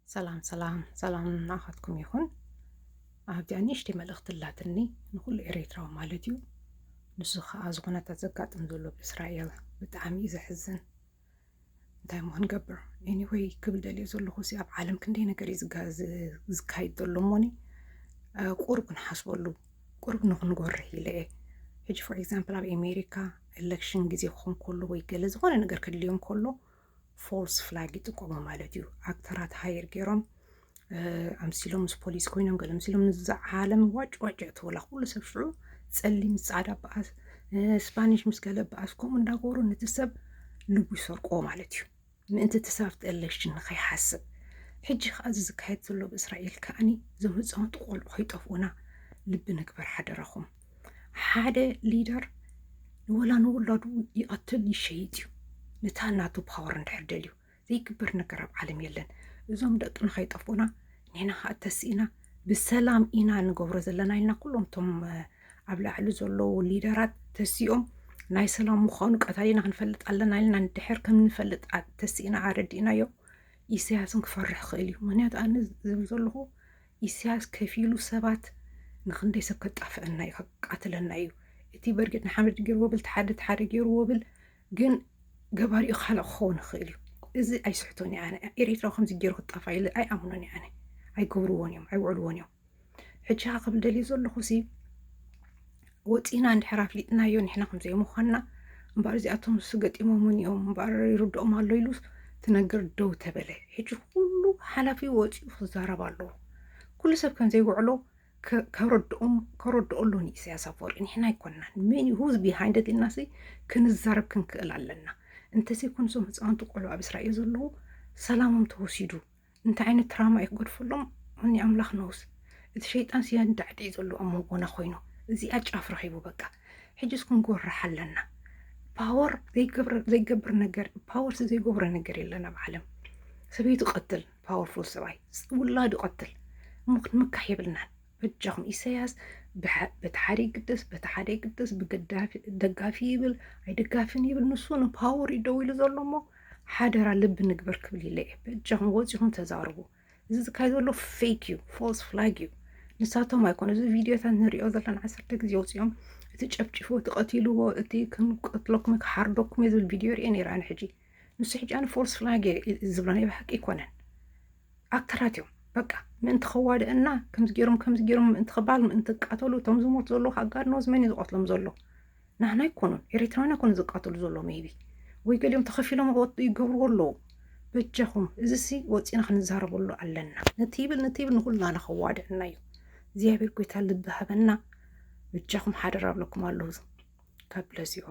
ሰላም ሰላም ሰላም ንዓኻትኩም ይኹን። ኣብዚኣ ንእሽተይ መልእኽቲ ኣላትኒ ንኹሉ ኤርትራዊ ማለት እዩ። ንሱ ኸኣ እዚ ኩነታት ዘጋጥም ዘሎ ብእስራኤል ብጣዕሚ እዩ ዘሕዝን። እንታይ እሞ ክንገብር? Anyway ክብል ደልየ ዘለኹ ሲ ኣብ ዓለም ክንደይ ነገር እዩ ዝጋ- ዝ- ዝካየድ ዘሎ እሞኒ ቁሩብ ክንሓስበሉ ቁሩብ ንኽንጎርህ ኢለ እየ። ሕጂ for example ኣብ ኣሜሪካ ኤሌክሽን ግዜ ክኾን ከሎ ወይ ገለ ዝኾነ ነገር ከድልዮም ከሎ false flag ይጥቀሙ ማለት እዩ። ኣክተራት ሃየር ገይሮም ኣምሲሎም ምስ ፖሊስ ኮይኖም ገለ ኣምሲሎም ንዛ ዓለም ዋጭ ዋጭ ትብላ ኩሉ ሰብ ሽዑ ጸሊም ምስ ጻዕዳ በኣስ ስፓኒሽ ምስ ገለ በኣስ ከምኡ እንዳገበሩ ነቲ ሰብ ልቡ ይሰርቆ ማለት እዩ። ምእንቲ እቲ ሰብ ኣብቲ ኤሌክሽን ንኸይሓስብ ሕጂ ከዓ እዚ ዝካየድ ዘሎ ብእስራኤል ከዓኒ እዞም ህፃውንቲ ቆልዑ ከይጠፍኡና ልቢ ንግበር ሓደራኹም። ሓደ ሊደር ንወላ ንውላዱ ይቐትል ይሸይጥ እዩ። ነታ ናቱ ፓወር እንድሕር ደልዩ ዘይግበር ነገር ኣብ ዓለም የለን። እዞም ደቅና ከይጠፍኡና ንሕና ከዓ ተስኢና ብሰላም ኢና ንገብሮ ዘለና ኢልና ኩሎም እቶም ኣብ ላዕሊ ዘለዉ ሊደራት ተሲኦም ናይ ሰላም ምዃኑ ቀታሊና ክንፈልጥ ኣለና ኢልና እንድሕር ከም ንፈልጥ ተስኢና ኣረዲእናዮ ኢሳያስን ክፈርሕ ክእል እዩ። ምክንያቱ ኣነ ዝብል ዘለኹ ኢሳያስ ከፊሉ ሰባት ንክንደይ ሰብ ከጣፍአና እዩ ከቃትለና እዩ። እቲ በርጌድ ንሓመድ ገይርዎ ብል ተሓደ ተሓደ ገይርዎ ብል ግን ገባሪኡ ካልእ ክኸውን ይኽእል እዩ። እዚ ኣይስሕቶን እየ ኣነ። ኤርትራ ከምዚ ገይሩ ክጣፋ ኢለ ኣይኣምኖን እየ ኣነ። ኣይገብርዎን እዮም ኣይውዕልዎን እዮም። ሕጂ ከዓ ክብል ደልየ ዘለኹ ሲ ወፂና እንድሕር ኣፍሊጥናዮ ንሕና ከምዘይምዃንና እምበኣር እዚኣቶም ስ ገጢሞምን እዮም እምበኣር ይርድኦም ኣሎ ኢሉ እቲ ነገር ደው ተበለ። ሕጂ ኩሉ ሓላፊ ወፂኡ ክዛረብ ኣለዎ። ኩሉ ሰብ ከምዘይውዕሎ ከረድኦም ከረድኦ ኣሎ ንኢሳያስ ኣፈወርቂ። ንሕና ኣይኮንናን ሜን ሁዝ ቢሃይንደት ኢልና ሲ ክንዛረብ ክንክእል ኣለና። እንተዘይኮን እዞም ህፃውንቲ ቆልዑ ኣብ እስራኤል ዘለዉ ሰላሞም ተወሲዱ እንታይ ዓይነት ትራማ እዩ ክገድፈሎም? እኒ ኣምላኽ ነውስ እቲ ሸይጣን ስያን ዳዕዲዕ ዘሎ ኣብ መንጎና ኮይኑ እዚኣ ጫፍ ረኺቡ በቃ ሕጅስ ክንጎርሕ ኣለና። ፓወር ዘይገብር ነገር ፓወር ዘይገብሮ ነገር የለን ኣብ ዓለም። ሰበይቱ ቀትል ፓወርፉል ሰብኣይ ውላዱ ቀትል እሞ ክንምካሕ የብልናን። በጃኹም ኢሳያስ በቲ ሓደ ይግደስ በቲ ሓደ ይግደስ ብደጋፊ ይብል ኣይደጋፍን ይብል ንሱ ንፓወር እዩ ደው ኢሉ ዘሎ እሞ ሓደራ ልቢ ንግበር ክብል ኢለ እየ። በጃኹም ወፂኹም ተዛርቡ። እዚ ዝካየድ ዘሎ ፌክ እዩ፣ ፎልስ ፍላግ እዩ። ንሳቶም ኣይኮነ እዚ ቪድዮታት ንሪኦ ዘለና ዓሰርተ ግዜ ወፂኦም እቲ ጨፍጭፎ እቲ ቀቲልዎ እቲ ክንቀትለኩም ክሓርደኩም እዩ ዝብል ቪድዮ ሪአ ነይረ ኣነ። ሕጂ ንሱ ሕጂ ኣነ ፎልስ ፍላግ እየ ዝብሎ ናይ ብሓቂ ኣይኮነን። ኣክተራት እዮም በቃ ምእንቲ ከዋድአና ከምዚ ገይሮም ከምዚ ገይሮም ምእንቲ ክባል ምእንቲ ክቃተሉ እቶም ዝሞት ዘለዉ ከዓ ጋድ ኖዝ መን እዩ ዝቐትሎም ዘሎ? ናህና ኣይኮኑን ኤርትራውያን ኣይኮኑ ዝቃተሉ ዘሎ ሜቢ ወይ ገሊኦም ተኸፊሎም ወጡ ይገብርዎ ኣለዉ። በጃኹም እዚ ሲ ወፂና ክንዛረበሉ ኣለና። ነቲ ይብል ነቲ ይብል ንኩላና ከዋድአና እዩ። እግዚኣብሔር ጎይታ ልቢ ሃበና። በጃኹም ሓደራ ብለኩም ኣለዉ። ካብ ብለዚኦ